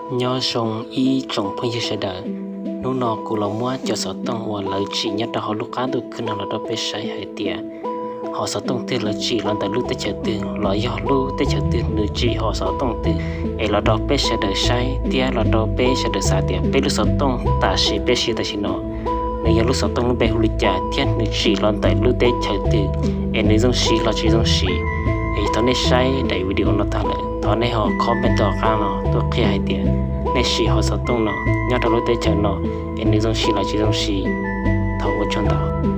Nyob zoo ib tsoom phooj ywg sawv daws, hnub no kuv los muab cov xov tooj uas lawv tsim nyob rau hauv lub qab ntuj khwb no los rau peb saib hais tias ho xov tooj twg lawv tsim los ntawm lub teb chaws twg los yog lub teb chaws twg nws tsim ho xov tooj twg, es los rau peb sawv daws saib thiab los rau peb sawv daws xav tias peb lub xov tooj tam sim peb siv tam sim no nws yog lub xov tooj lub npe hu li cas thiab nws tsim los ntawm lub teb chaws twg, es nws zoo siv los tsis zoo siv. Es thov nej saib daim video no tag lawm thov nej ho comment tom qab no tuaj qhia hais tias nej siv ho xov tooj no nyob rau lub teb chaws no es nws zoo siv los tsis zoo siv. Thov ua tsaug ntau.